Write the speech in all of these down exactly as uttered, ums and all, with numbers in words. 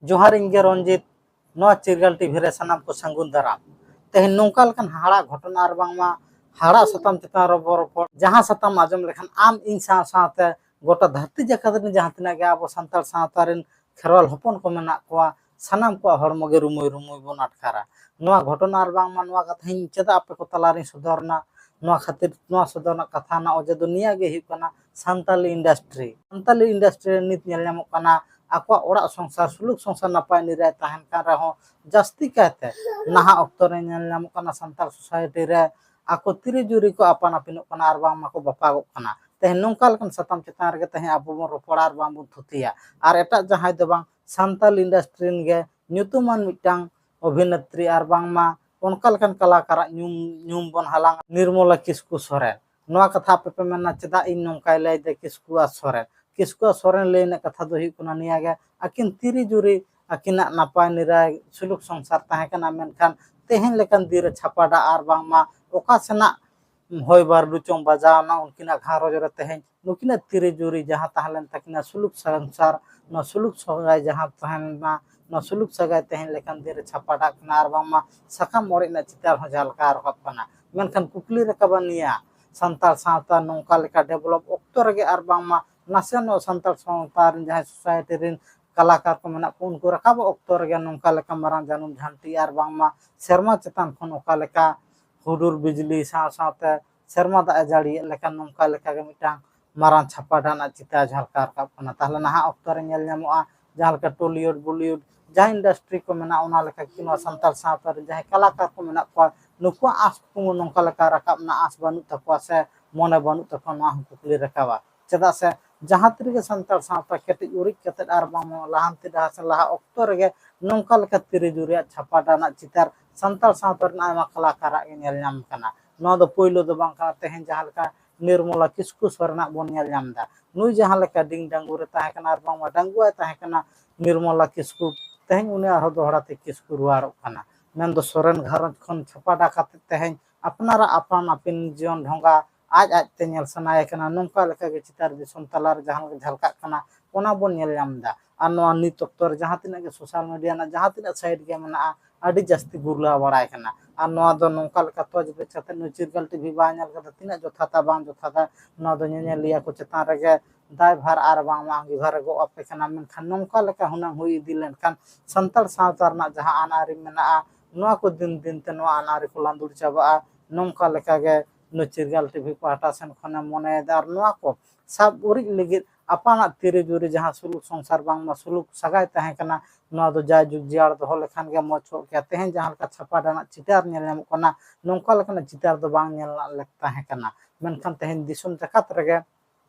ᱡᱚᱦᱟᱨ, ᱤᱧ ᱜᱮ ᱨᱚᱧᱡᱤᱛ᱾ ᱱᱚᱣᱟ ᱪᱤᱨᱜᱟᱞ ᱴᱤᱵᱷᱤ ᱨᱮ ᱥᱟᱱᱟᱢ ᱠᱚ ᱥᱟᱹᱜᱩᱱ ᱫᱟᱨᱟᱢ᱾ ᱛᱮᱦᱮᱧ ᱱᱚᱝᱠᱟ ᱞᱮᱠᱟᱱ ᱦᱟᱦᱟᱲᱟᱜ ᱜᱷᱚᱴᱚᱱᱟ ᱟᱨ ᱵᱟᱝᱢᱟ ᱦᱟᱦᱟᱲᱟᱜ ᱥᱟᱛᱟᱢ ᱪᱮᱛᱟᱱ ᱨᱮᱵᱚ ᱨᱚᱯᱚᱲ, ᱡᱟᱦᱟᱸ ᱥᱟᱛᱟᱢ ᱟᱸᱡᱚᱢ ᱞᱮᱠᱷᱟᱱ ᱟᱢ, ᱤᱧ ᱥᱟᱶ ᱥᱟᱶᱛᱮ ᱜᱚᱴᱟ ᱫᱷᱟᱹᱨᱛᱤ ᱡᱟᱠᱟᱛ ᱨᱮᱱ ᱡᱟᱦᱟᱸ ᱛᱤᱱᱟᱹᱜ ᱜᱮ ᱟᱵᱚ ᱥᱟᱱᱛᱟᱲ ᱥᱟᱶᱛᱟ ᱨᱮᱱ ᱠᱷᱮᱨᱣᱟᱞ ᱦᱚᱯᱚᱱ ᱠᱚ ᱢᱮᱱᱟᱜ ᱠᱚᱣᱟ, ᱥᱟᱱᱟᱢ ᱠᱚᱣᱟᱜ ᱦᱚᱲᱢᱚ ᱜᱮ ᱨᱩᱢᱩᱭ ᱨᱩᱢᱩᱭ ᱵᱚᱱ ᱟᱴᱠᱟᱨᱟ᱾ ᱱᱚᱣᱟ ᱜᱷᱚᱴᱚᱱᱟ ᱟᱨ ᱵᱟᱝᱢᱟ ᱱᱚᱣᱟ ᱠᱟᱛᱷᱟᱧ ᱪᱮᱫᱟᱜ ᱟᱯᱮ ᱠᱚ ᱛᱟᱞᱟᱨᱤᱧ ᱥᱚᱫᱚᱨ ᱮᱱᱟ? ᱱᱚᱣᱟ ᱠᱷᱟᱹᱛᱤᱨ, ᱱᱚᱣᱟ ᱥᱚᱫᱚᱨ ᱨᱮᱱᱟᱜ ᱠᱟᱛᱷᱟ ᱨᱮᱱᱟᱜ ᱚᱡᱮ ᱫᱚ ᱱᱤᱭᱟᱹ ᱜᱮ ᱦᱩᱭᱩᱜ ᱠᱟᱱᱟ, ᱥᱟᱱᱛᱟᱞᱤ ᱤᱱᱰᱟᱥᱴᱨᱤ, ᱥᱟᱱᱛᱟᱞᱤ ᱤᱱᱰᱟᱥᱴᱨᱤ ᱨᱮ ᱱᱤᱛ ᱧᱮᱞ ᱧᱟᱢᱚᱜ ᱠᱟᱱᱟ, ᱟᱠᱚᱣᱟᱜ ᱚᱲᱟᱜ ᱥᱚᱝᱥᱟᱨ, ᱥᱩᱞᱩᱠ ᱥᱚᱝᱥᱟᱨ ᱱᱟᱯᱟᱭ ᱱᱤᱨᱟᱭ ᱛᱟᱦᱮᱱ ᱠᱟᱱ ᱨᱮᱦᱚᱸ, ᱡᱟᱹᱥᱛᱤ ᱠᱟᱭᱛᱮ ᱱᱟᱦᱟᱜ ᱚᱠᱛᱚ ᱨᱮ ᱧᱮᱞ ᱧᱟᱢᱚᱜ ᱠᱟᱱᱟ, ᱥᱟᱱᱛᱟᱲ ᱥᱳᱥᱟᱭᱴᱤ ᱨᱮ ᱟᱠᱚ ᱛᱤᱨᱤ ᱡᱩᱨᱤ ᱠᱚ ᱟᱯᱟᱱ ᱟᱹᱯᱤᱱᱚᱜ ᱠᱟᱱᱟ ᱟᱨ ᱵᱟᱝᱢᱟ ᱠᱚ ᱵᱟᱯᱟᱜᱚᱜ ᱠᱟᱱᱟ᱾ ᱛᱮᱦᱮᱧ ᱱᱚᱝᱠᱟ ᱞᱮᱠᱟᱱ ᱥᱟᱛᱟᱢ ᱪᱮᱛᱟᱱ ᱨᱮᱜᱮ ᱛᱮᱦᱮᱧ ᱟᱵᱚ ᱵᱚᱱ ᱨᱚᱯᱚᱲᱟ ᱟᱨ ᱵᱟᱝ ᱵᱚᱱ ᱛᱷᱩᱛᱤᱭᱟ᱾ ᱟᱨ ᱮᱴᱟᱜ ᱡᱟᱦᱟᱸᱭ ᱫᱚ ᱵᱟᱝ, ᱥᱟᱱᱛᱟᱞ ᱤᱱᱰᱟᱥᱴᱨᱤ ᱨᱮᱱ ᱜᱮ ᱧᱩᱛᱩᱢᱟᱱ ᱢᱤᱫᱴᱟᱝ ᱚᱵᱷᱤᱱᱮᱛᱨᱤ ᱟᱨ ᱵᱟᱝᱢᱟ ᱚᱱᱠᱟ ᱞᱮᱠᱟᱱ ᱠᱟᱞᱟᱠᱟᱨᱟᱜ ᱧᱩᱢ, ᱧᱩᱢ ᱵᱚᱱ ᱦᱟᱞᱟᱝ, ᱱᱤᱨᱢᱚᱞᱟ ᱠᱤᱥᱠᱩ ᱥᱚᱨᱮᱱ᱾ ᱱᱚᱣᱟ ᱠᱟᱛᱷᱟ ᱟᱯᱮ ᱯᱮ ᱢᱮᱱᱟ, ᱪᱮᱫᱟᱜ ᱤᱧ ᱱᱚᱝᱠᱟᱭ ᱞᱟᱹᱭᱫᱟ ᱠᱤᱥᱠᱩ ᱟᱨ ᱥᱚᱨᱮᱱ? ᱠᱤᱥᱠᱩ ᱟᱨ ᱥᱚᱨᱮᱱ ᱞᱟᱹᱭ ᱨᱮᱱᱟᱜ ᱠᱟᱛᱷᱟ ᱫᱚ ᱦᱩᱭᱩᱜ ᱠᱟᱱᱟ ᱱᱤᱭᱟᱹ ᱜᱮ, ᱟᱹᱠᱤᱱ ᱛᱤᱨᱤ ᱡᱩᱨᱤ, ᱟᱹᱠᱤᱱᱟᱜ ᱱᱟᱯᱟᱭ ᱱᱤᱨᱟᱭ ᱥᱩᱞᱩᱠ ᱥᱚᱝᱥᱟᱨ ᱛᱟᱦᱮᱸ ᱠᱟᱱᱟ, ᱢᱮᱱᱠᱷᱟᱱ ᱛᱮᱦᱮᱧ ᱞᱮᱠᱟᱱ ᱫᱤᱱ ᱨᱮ ᱪᱷᱟᱯᱟᱰᱟ ᱟᱨ ᱵᱟᱝᱢᱟ ᱚᱠᱟ ᱥᱮᱱᱟᱜ ᱦᱚᱭ ᱵᱟᱹᱨᱰᱩ ᱪᱚᱝ ᱵᱟᱡᱟᱣ ᱮᱱᱟ ᱩᱱᱠᱤᱱᱟᱜ ᱜᱷᱟᱨᱚᱸᱡᱽ ᱨᱮ᱾ ᱛᱮᱦᱮᱧ ᱱᱩᱠᱤᱱᱟᱜ ᱛᱤᱨᱤ ᱡᱩᱨᱤ ᱡᱟᱦᱟᱸ ᱛᱟᱦᱮᱸ ᱞᱮᱱ ᱛᱟᱹᱠᱤᱱᱟ, ᱥᱩᱞᱩᱠ ᱥᱚᱝᱥᱟᱨ, ᱱᱚᱣᱟ ᱥᱩᱞᱩᱠ ᱥᱟᱹᱜᱟᱭ ᱡᱟᱦᱟᱸ ᱛᱟᱦᱮᱸ ᱞᱮᱱᱟ, ᱱᱚᱣᱟ ᱥᱩᱞᱩᱠ ᱥᱟᱹᱜᱟᱭ ᱛᱮᱦᱮᱧ ᱞᱮᱠᱟᱱ ᱫᱤᱱ ᱨᱮ ᱪᱷᱟᱯᱟᱰᱟᱜ ᱠᱟᱱᱟ ᱟᱨ ᱵᱟᱝᱢᱟ ᱥᱟᱠᱟᱢ ᱚᱲᱮᱡ ᱨᱮᱱᱟᱜ ᱪᱤᱛᱟᱹᱨ ᱦᱚᱸ ᱡᱷᱟᱞᱠᱟᱣ ᱨᱟᱠᱟᱵ ᱠᱟᱱᱟ᱾ ᱢᱮᱱᱠᱷᱟᱱ ᱠᱩᱠᱞᱤ ᱨᱟᱠᱟᱵᱟ ᱱᱤᱭᱟᱹ, ᱥᱟᱱᱛᱟᱲ ᱥᱟᱶᱛᱟ ᱱᱚᱝᱠᱟ ᱞᱮᱠᱟ ᱰᱮᱵᱷᱞᱚᱯ ᱚᱠᱛᱚ ᱨᱮᱜᱮ ᱟᱨ ᱵᱟᱝᱢᱟ ᱱᱟᱥᱮᱱᱟᱜ ᱥᱟᱱᱛᱟᱲ ᱥᱟᱶᱛᱟ ᱨᱮᱱ ᱡᱟᱦᱟᱸᱭ ᱥᱳᱥᱟᱭᱴᱤ ᱨᱮᱱ ᱠᱟᱞᱟᱠᱟᱨ ᱠᱚ ᱢᱮᱱᱟᱜ ᱠᱚ, ᱩᱱᱠᱩ ᱨᱟᱠᱟᱵᱚᱜ ᱚᱠᱛᱚ ᱨᱮᱜᱮ ᱱᱚᱝᱠᱟ ᱞᱮᱠᱟ ᱢᱟᱨᱟᱝ ᱡᱟᱹᱱᱩᱢ ᱡᱷᱟᱱᱴᱤ ᱟᱨ ᱵᱟᱝᱢᱟ ᱥᱮᱨᱢᱟ ᱪᱮᱛᱟᱱ ᱠᱷᱚᱱ ᱚᱠᱟ ᱞᱮᱠᱟ ᱦᱩᱰᱩᱨ ᱵᱤᱡᱽᱞᱤ ᱥᱟᱶ ᱥᱟᱶᱛᱮ ᱥᱮᱨᱢᱟ ᱫᱟᱜ ᱮ ᱡᱟᱹᱲᱤᱭᱮᱫ ᱞᱮᱠᱟᱱ ᱱᱚᱝᱠᱟ ᱞᱮᱠᱟᱜᱮ ᱢᱤᱫᱴᱟᱝ ᱢᱟᱨᱟᱝ ᱪᱷᱟᱯᱟᱰᱟ ᱨᱮᱱᱟᱜ ᱪᱤᱛᱟᱹᱨ ᱡᱷᱟᱞᱠᱟᱣ ᱨᱟᱠᱟᱵ ᱠᱟᱱᱟ᱾ ᱛᱟᱦᱞᱮ ᱱᱟᱦᱟᱜ ᱚᱠᱛᱚ ᱨᱮ ᱧᱮᱞ ᱧᱟᱢᱚᱜᱼᱟ, ᱡᱟᱦᱟᱸ ᱞᱮᱠᱟ ᱴᱚᱞᱤᱭᱩᱰ, ᱵᱚᱞᱤᱭᱩᱰ, ᱡᱟᱦᱟᱸ ᱤᱱᱰᱟᱥᱴᱨᱤ ᱠᱚ ᱢᱮᱱᱟᱜᱼᱟ, ᱚᱱᱟ ᱞᱮᱠᱟ ᱠᱤ ᱱᱚᱣᱟ ᱥᱟᱱᱛᱟᱲ ᱥᱟᱶᱛᱟ ᱨᱮ ᱡᱟᱦᱟᱸᱭ ᱠᱟᱞᱟᱠᱟᱨ ᱠᱚ ᱢᱮᱱᱟᱜ ᱠᱚᱣᱟ, ᱱᱩᱠᱩᱣᱟᱜ ᱟᱸᱥ ᱠᱩᱠᱢᱩ ᱱᱚᱝᱠᱟ ᱞᱮᱠᱟ ᱨᱟᱠᱟᱵ ᱨᱮᱱᱟᱜ ᱟᱸᱥ ᱵᱟᱹᱱᱩᱜ ᱛᱟᱠᱚᱣᱟ ᱥᱮ ᱢᱚᱱᱮ ᱵᱟᱹᱱᱩᱜ ᱛᱟᱠᱚᱣᱟ, ᱱᱚᱣᱟ ᱦᱚᱸ ᱠᱩᱠᱞᱤ ᱨᱟᱠᱟᱵᱟ᱾ ᱪᱮᱫᱟᱜ ᱥᱮ ᱡᱟᱦᱟᱸ ᱛᱤᱨᱮᱜᱮ ᱥᱟᱱᱛᱟᱲ ᱥᱟᱶᱛᱟ ᱠᱮᱴᱮᱡ ᱩᱨᱤᱡ ᱠᱟᱛᱮᱫ ᱟᱨ ᱵᱟᱝ ᱞᱟᱦᱟᱱᱛᱤ ᱰᱟᱦᱟᱨ ᱥᱮᱫ ᱞᱟᱦᱟ ᱚᱠᱛᱚ ᱨᱮᱜᱮ ᱱᱚᱝᱠᱟ ᱞᱮᱠᱟ ᱛᱤᱨᱤ ᱡᱩᱨᱤᱭᱟᱜ ᱪᱷᱟᱯᱟᱰᱟ ᱨᱮᱱᱟᱜ ᱪᱤᱛᱟᱹᱨ ᱥᱟᱱᱛᱟᱲ ᱥᱟᱶᱛᱟ ᱨᱮᱱ ᱟᱭᱢᱟ ᱠᱟᱞᱟᱠᱟᱨᱟᱜ ᱜᱮ ᱧᱮᱞ ᱧᱟᱢ ᱠᱟᱱᱟ᱾ ᱱᱚᱣᱟ ᱫᱚ ᱯᱳᱭᱞᱳ ᱫᱚ ᱵᱟᱝ ᱠᱟᱱᱟ, ᱛᱮᱦᱮᱧ ᱡᱟᱦᱟᱸ ᱞᱮᱠᱟ ᱱᱤᱨᱢᱚᱞᱟ ᱠᱤᱥᱠᱩ ᱥᱚᱨᱮᱱᱟᱜ ᱵᱚᱱ ᱧᱮᱞ ᱧᱟᱢ ᱮᱫᱟ᱾ ᱱᱩᱭ ᱡᱟᱦᱟᱸ ᱞᱮᱠᱟ ᱰᱤᱝ ᱰᱟᱝᱜᱩ ᱨᱮ ᱛᱟᱦᱮᱸ ᱠᱟᱱᱟ ᱟᱨ ᱵᱟᱝᱢᱟ ᱰᱟᱝᱜᱩᱣᱟᱭ ᱛᱟᱦᱮᱸ ᱠᱟᱱᱟ ᱱᱤᱨᱢᱚᱞᱟ ᱠᱤᱥᱠᱩ, ᱛᱮᱦᱮᱧ ᱩᱱᱤ ᱟᱨᱦᱚᱸ ᱫᱚᱦᱲᱟ ᱛᱮ ᱠᱤᱥᱠᱩ ᱨᱩᱣᱟᱹᱲᱚᱜ ᱠᱟᱱᱟ᱾ ᱢᱮᱱᱫᱚ ᱥᱚᱨᱮᱱ ᱜᱷᱟᱨᱚᱸᱡᱽ ᱠᱷᱚᱱ ᱪᱷᱟᱯᱟᱰᱟ ᱠᱟᱛᱮ ᱛᱮᱦᱮᱧ ᱟᱯᱱᱟᱨᱟᱜ ᱟᱯᱟᱱ ᱟᱹᱯᱤᱱ ᱡᱤᱭᱚᱱ ᱰᱷᱚᱸᱜᱟ ᱟᱡ ᱟᱡᱛᱮ ᱧᱮᱞ ᱥᱟᱱᱟᱭᱮ ᱠᱟᱱᱟ᱾ ᱱᱚᱝᱠᱟ ᱞᱮᱠᱟᱜᱮ ᱪᱤᱛᱟᱹᱨ ᱫᱤᱥᱚᱢ ᱛᱟᱞᱟᱨᱮ ᱡᱟᱦᱟᱸ ᱞᱮᱠᱟ ᱡᱷᱟᱞᱠᱟᱜ ᱠᱟᱱᱟ, ᱚᱱᱟ ᱵᱚᱱ ᱧᱮᱞ ᱧᱟᱢ ᱮᱫᱟ᱾ ᱟᱨ ᱱᱚᱣᱟ ᱱᱤᱛ ᱚᱠᱛᱚ ᱨᱮ ᱡᱟᱦᱟᱸ ᱛᱤᱱᱟᱹᱜ ᱜᱮ social media ᱨᱮᱱᱟᱜ ᱡᱟᱦᱟᱸ ᱛᱤᱱᱟᱹᱜ site ᱜᱮ ᱢᱮᱱᱟᱜᱼᱟ, ᱟᱹᱰᱤ ᱡᱟᱹᱥᱛᱤ ᱜᱩᱨᱞᱟᱹ ᱵᱟᱲᱟᱭ ᱠᱟᱱᱟ᱾ ᱟᱨ ᱱᱚᱣᱟ ᱫᱚ ᱱᱚᱝᱠᱟ ᱞᱮᱠᱟ ᱛᱚᱡ ᱵᱮᱪ ᱠᱟᱛᱮ ᱱᱩᱭ ᱪᱤᱨᱜᱟᱞ ᱴᱤᱵᱷᱤ ᱵᱟᱭ ᱧᱮᱞ ᱠᱟᱫᱟ, ᱛᱤᱱᱟᱹᱜ ᱡᱚᱛᱷᱟᱛᱟ ᱵᱟᱝ ᱡᱚᱛᱷᱟᱛᱟ, ᱱᱚᱣᱟ ᱫᱚ ᱧᱮᱧᱮᱞᱤᱭᱟᱹ ᱠᱚ ᱪᱮᱛᱟᱱ ᱨᱮᱜᱮ ᱫᱟᱭᱵᱷᱟᱨ ᱟᱨ ᱵᱟᱝᱢᱟ ᱟᱸᱜᱤᱵᱷᱟᱨ ᱜᱚᱜ ᱟᱯᱮ ᱠᱟᱱᱟ᱾ ᱢᱮᱱᱠᱷᱟᱱ ᱱᱚᱝᱠᱟ ᱞᱮᱠᱟ ᱦᱩᱱᱟᱹᱝ ᱦᱩᱭ ᱤᱫᱤ ᱞᱮᱱᱠᱷᱟᱱ ᱥᱟᱱᱛᱟᱲ ᱥᱟᱶᱛᱟ ᱨᱮᱱᱟᱜ ᱡᱟᱦᱟᱸ ᱟᱹᱱ ᱟᱹᱨᱤ ᱢᱮᱱᱟᱜᱼᱟ, ᱱᱚᱣᱟ ᱠᱚ ᱫᱤᱱ ᱫᱤᱱ ᱛᱮ ᱱᱚᱣᱟ ᱟᱹᱱ ᱟᱹᱨᱤ ᱠᱚ ᱞᱟᱸᱫᱩᱲ ᱪᱟᱵᱟᱜᱼᱟ᱾ ᱱᱚᱝᱠᱟ ᱞᱮᱠᱟ ᱜᱮ ᱱᱩᱭ ᱪᱤᱨᱜᱟᱞ ᱴᱤᱵᱷᱤ ᱯᱟᱦᱴᱟ ᱥᱮᱱ ᱠᱷᱚᱱᱮ ᱢᱚᱱᱮᱭᱮᱫᱟ᱾ ᱟᱨ ᱱᱚᱣᱟ ᱠᱚ ᱥᱟᱵ ᱩᱨᱤᱡ ᱞᱟᱹᱜᱤᱫ ᱟᱯᱟᱱᱟᱜ ᱛᱤᱨᱮ ᱡᱩᱨᱤ ᱡᱟᱦᱟᱸ ᱥᱩᱞᱩᱠ ᱥᱚᱝᱥᱟᱨ ᱵᱟᱝᱢᱟ ᱥᱩᱞᱩᱠ ᱥᱟᱜᱟᱭ ᱛᱟᱦᱮᱸ ᱠᱟᱱᱟ, ᱱᱚᱣᱟ ᱫᱚ ᱡᱟᱭᱡᱩᱜᱽ ᱡᱤᱭᱟᱲ ᱫᱚᱦᱚ ᱞᱮᱠᱷᱟᱱ ᱜᱮ ᱢᱚᱡᱽ ᱠᱚᱜ ᱠᱮᱭᱟ᱾ ᱛᱮᱦᱮᱧ ᱡᱟᱦᱟᱸ ᱞᱮᱠᱟ ᱪᱷᱟᱯᱟ ᱰᱟᱱᱟᱜ ᱪᱤᱛᱟᱹᱨ ᱧᱮᱞ ᱧᱟᱢᱚᱜ ᱠᱟᱱᱟ, ᱱᱚᱝᱠᱟ ᱞᱮᱠᱟᱱᱟᱜ ᱪᱤᱛᱟᱹᱨ ᱫᱚ ᱵᱟᱝ ᱧᱮᱞ ᱨᱮᱱᱟᱜ ᱞᱮᱠ ᱛᱟᱦᱮᱸ ᱠᱟᱱᱟ᱾ ᱢᱮᱱᱠᱷᱟᱱ ᱛᱮᱦᱮᱧ ᱫᱤᱥᱚᱢ ᱡᱟᱠᱟᱛ ᱨᱮᱜᱮ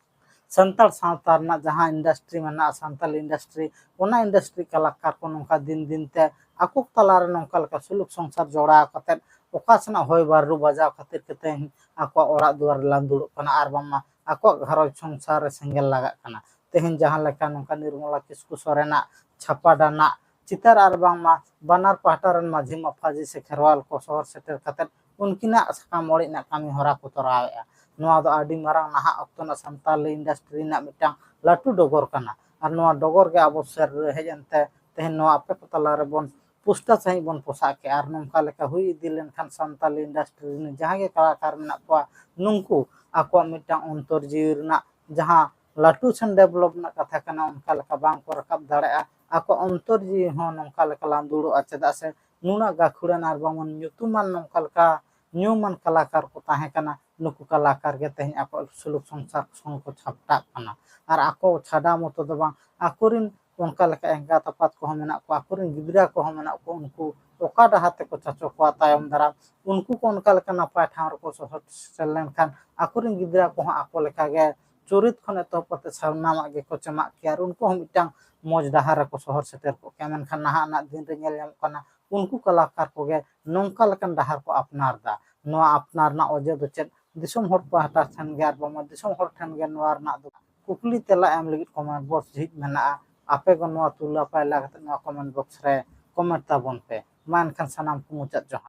ᱥᱟᱱᱛᱟᱲ ᱥᱟᱶᱛᱟ ᱨᱮᱱᱟᱜ ᱡᱟᱦᱟᱸ industry ᱢᱮᱱᱟᱜᱼᱟ, ᱥᱟᱱᱛᱟᱞᱤ industry, ᱚᱱᱟ industry ᱠᱟᱞᱟᱠᱟᱨ ᱠᱚ ᱱᱚᱝᱠᱟ ᱫᱤᱱ ᱫᱤᱱ ᱛᱮ ᱟᱠᱚ ᱛᱟᱞᱟᱨᱮ ᱱᱚᱝᱠᱟ ᱞᱮᱠᱟ ᱥᱩᱞᱩᱠ ᱥᱚᱝᱥᱟᱨ ᱡᱚᱲᱟᱣ ᱠᱟᱛᱮᱫ ᱚᱠᱟ ᱥᱮᱱᱟᱜ ᱦᱚᱭ ᱵᱟᱹᱨᱰᱩ ᱵᱟᱡᱟᱣ ᱠᱷᱟᱹᱛᱤᱨ ᱛᱮ ᱛᱮᱦᱮᱧ ᱟᱠᱚᱣᱟᱜ ᱚᱲᱟᱜ ᱫᱩᱣᱟᱹᱨ ᱨᱮ ᱞᱟᱸᱫᱩᱲᱚᱜ ᱠᱟᱱᱟ ᱟᱨ ᱵᱟᱝᱢᱟ ᱟᱠᱚᱣᱟᱜ ᱜᱷᱟᱨᱚᱸᱡᱽ ᱥᱚᱝᱥᱟᱨ ᱨᱮ ᱥᱮᱸᱜᱮᱞ ᱞᱟᱜᱟᱜ ᱠᱟᱱᱟ᱾ ᱛᱮᱦᱮᱧ ᱡᱟᱦᱟᱸ ᱞᱮᱠᱟ ᱱᱚᱝᱠᱟ ᱱᱤᱨᱢᱚᱞᱟ ᱠᱤᱥᱠᱩ ᱥᱚᱨᱮᱱᱟᱜ ᱪᱷᱟᱯᱟ ᱰᱟᱱᱟᱜ ᱪᱤᱛᱟᱹᱨ ᱟᱨ ᱵᱟᱝᱢᱟ ᱵᱟᱱᱟᱨ ᱯᱟᱦᱴᱟ ᱨᱮᱱ ᱢᱟᱹᱡᱷᱤ ᱢᱟᱯᱷᱟᱡᱤ ᱥᱮ ᱠᱷᱮᱨᱣᱟᱞ ᱠᱚ ᱥᱚᱦᱚᱨ ᱥᱮᱴᱮᱨ ᱠᱟᱛᱮᱫ ᱩᱱᱠᱤᱱᱟᱜ ᱥᱟᱠᱟᱢ ᱚᱲᱮᱡ ᱨᱮᱱᱟᱜ ᱠᱟᱹᱢᱤ ᱦᱚᱨᱟ ᱠᱚ ᱛᱚᱨᱟᱣᱮᱫᱼᱟ᱾ ᱱᱚᱣᱟ ᱫᱚ ᱟᱹᱰᱤ ᱢᱟᱨᱟᱝ ᱱᱟᱦᱟᱜ ᱚᱠᱛᱚ ᱨᱮᱱᱟᱜ ᱥᱟᱱᱛᱟᱞᱤ industry ᱨᱮᱱᱟᱜ ᱢᱤᱫᱴᱟᱝ ᱞᱟᱹᱴᱩ ᱰᱚᱜᱚᱨ ᱠᱟᱱᱟ᱾ ᱟᱨ ᱱᱚᱣᱟ ᱰᱚᱜᱚᱨ ᱜᱮ ᱟᱵᱚ ᱥᱮᱨ ᱨᱮ ᱦᱮᱡ ᱮᱱᱛᱮ ᱛᱮᱦᱮᱧ ᱱᱚᱣᱟ ᱟᱯᱮ ᱠᱚ ᱛᱟᱞᱟ ᱨᱮᱵᱚᱱ ᱯᱩᱥᱴᱟᱹ ᱥᱟᱺᱦᱤᱡ ᱵᱚᱱ ᱯᱚᱥᱟᱜ ᱠᱮᱜᱼᱟ᱾ ᱟᱨ ᱱᱚᱝᱠᱟ ᱞᱮᱠᱟ ᱦᱩᱭ ᱤᱫᱤ ᱞᱮᱱᱠᱷᱟᱱ ᱥᱟᱱᱛᱟᱞᱤ industry ᱨᱮᱱ ᱡᱟᱦᱟᱸ ᱜᱮ ᱠᱟᱞᱟᱠᱟᱨ ᱢᱮᱱᱟᱜ ᱠᱚᱣᱟ, ᱱᱩᱝᱠᱩ ᱟᱠᱚᱣᱟᱜ ᱢᱤᱫᱴᱟᱝ ᱚᱱᱛᱚᱨ ᱡᱤᱣᱤ ᱨᱮᱱᱟᱜ ᱡᱟᱦᱟᱸ ᱞᱟᱹᱴᱩ ᱥᱮᱱ develop ᱨᱮᱱᱟᱜ ᱠᱟᱛᱷᱟ ᱠᱟᱱᱟ, ᱚᱱᱠᱟ ᱞᱮᱠᱟ ᱵᱟᱝ ᱠᱚ ᱨᱟᱠᱟᱵ ᱫᱟᱲᱮᱭᱟᱜᱼᱟ᱾ ᱟᱠᱚ ᱚᱱᱛᱚᱨ ᱡᱤᱣᱤ ᱦᱚᱸ ᱱᱚᱝᱠᱟ ᱞᱮᱠᱟ ᱞᱟᱸᱫᱩᱲᱚᱜᱼᱟ᱾ ᱪᱮᱫᱟᱜ ᱥᱮ ᱱᱩᱱᱟᱹᱜ ᱜᱟᱹᱠᱷᱩᱲᱟᱱ ᱟᱨ ᱵᱟᱝ ᱧᱩᱛᱩᱢᱟᱱ ᱱᱚᱝᱠᱟ ᱞᱮᱠᱟ ᱧᱩᱢᱟᱱ ᱠᱟᱞᱟᱠᱟᱨ ᱠᱚ ᱛᱟᱦᱮᱸ ᱠᱟᱱᱟ, ᱱᱩᱠᱩ ᱠᱟᱞᱟᱠᱟᱨ ᱜᱮ ᱛᱮᱦᱮᱧ ᱟᱠᱚᱣᱟᱜ ᱥᱩᱞᱩᱠ ᱥᱚᱝᱥᱟᱨ ᱠᱷᱚᱱ ᱠᱚ ᱪᱷᱟᱯᱴᱟᱜ ᱠᱟᱱᱟ᱾ ᱟᱨ ᱟᱠᱚ ᱪᱷᱟᱰᱟ ᱢᱚᱛᱚ ᱫᱚ ᱵᱟᱝ, ᱟᱠᱚᱨᱮᱱ ᱚᱱᱠᱟ ᱞᱮᱠᱟ ᱮᱸᱜᱟᱛ ᱟᱯᱟᱛ ᱠᱚᱦᱚᱸ ᱢᱮᱱᱟᱜ ᱠᱚᱣᱟ, ᱟᱠᱚᱨᱮᱱ ᱜᱤᱫᱽᱨᱟᱹ ᱠᱚᱦᱚᱸ ᱢᱮᱱᱟᱜ ᱠᱚᱣᱟ, ᱩᱱᱠᱩ ᱚᱠᱟ ᱰᱟᱦᱟᱨ ᱛᱮᱠᱚ ᱪᱟᱪᱚ ᱠᱚᱣᱟ ᱛᱟᱭᱚᱢ ᱫᱟᱨᱟᱢ, ᱩᱱᱠᱩ ᱠᱚ ᱚᱱᱠᱟ ᱞᱮᱠᱟ ᱱᱟᱯᱟᱭ ᱴᱷᱟᱶ ᱨᱮᱠᱚ ᱥᱚᱦᱚᱨ ᱥᱮᱴᱮᱨ ᱞᱮᱱᱠᱷᱟᱱ ᱟᱠᱚᱨᱮᱱ ᱜᱤᱫᱽᱨᱟᱹ ᱠᱚᱦᱚᱸ ᱟᱠᱚ ᱞᱮᱠᱟᱜᱮ ᱪᱩᱨᱤᱛ ᱠᱷᱚᱱ ᱮᱛᱚᱦᱚᱵ ᱠᱟᱛᱮ ᱥᱟᱱᱟᱢᱟᱜ ᱜᱮᱠᱚ ᱪᱮᱢᱟᱜ ᱠᱮᱭᱟ ᱟᱨ ᱩᱱᱠᱩ ᱦᱚᱸ ᱢᱤᱫᱴᱟᱝ ᱢᱚᱡᱽ ᱰᱟᱦᱟᱨ ᱨᱮᱠᱚ ᱥᱚᱦᱚᱨ ᱥᱮᱴᱮᱨ ᱠᱚᱜ ᱠᱮᱭᱟ᱾ ᱢᱮᱱᱠᱷᱟᱱ ᱱᱟᱦᱟᱜ ᱨᱮᱱᱟᱜ ᱫᱤᱱ ᱨᱮ ᱧᱮᱞ ᱧᱟᱢᱚᱜ ᱠᱟᱱᱟ, ᱩᱱᱠᱩ ᱠᱟᱞᱟᱠᱟᱨ ᱠᱚᱜᱮ ᱱᱚᱝᱠᱟ ᱞᱮᱠᱟᱱ ᱰᱟᱦᱟᱨ ᱠᱚ ᱟᱯᱱᱟᱨ ᱮᱫᱟ᱾ ᱱᱚᱣᱟ ᱟᱯᱱᱟᱨ ᱨᱮᱱᱟᱜ ᱚᱡᱮ ᱫᱚ ᱪᱮᱫ? ᱫᱤᱥᱚᱢ ᱦᱚᱲ ᱯᱟᱦᱴᱟ ᱴᱷᱮᱱ ᱜᱮ ᱟᱨ ᱵᱟᱝᱢᱟ ᱫᱤᱥᱚᱢ ᱦᱚᱲ ᱴᱷᱮᱱ ᱜᱮ ᱱᱚᱣᱟ ᱨᱮᱱᱟᱜ ᱫᱚ ᱠᱩᱠᱞᱤ ᱛᱮᱞᱟ ᱮᱢ ᱞᱟᱹᱜᱤᱫ comment box ᱡᱷᱤᱡ ᱢᱮᱱᱟᱜᱼᱟ᱾ ᱟᱯᱮ ᱠᱚ ᱱᱚᱣᱟ ᱛᱩᱞᱟᱹ ᱯᱟᱭᱞᱟ ᱠᱟᱛᱮ ᱱᱚᱣᱟ comment box ᱨᱮ comment ᱛᱟᱵᱚᱱ ᱯᱮ᱾ ᱢᱟ ᱮᱱᱠᱷᱟᱱ ᱥᱟᱱᱟᱢ ᱠᱚ ᱢᱩᱪᱟᱹᱫ ᱡᱚᱦᱟᱨ᱾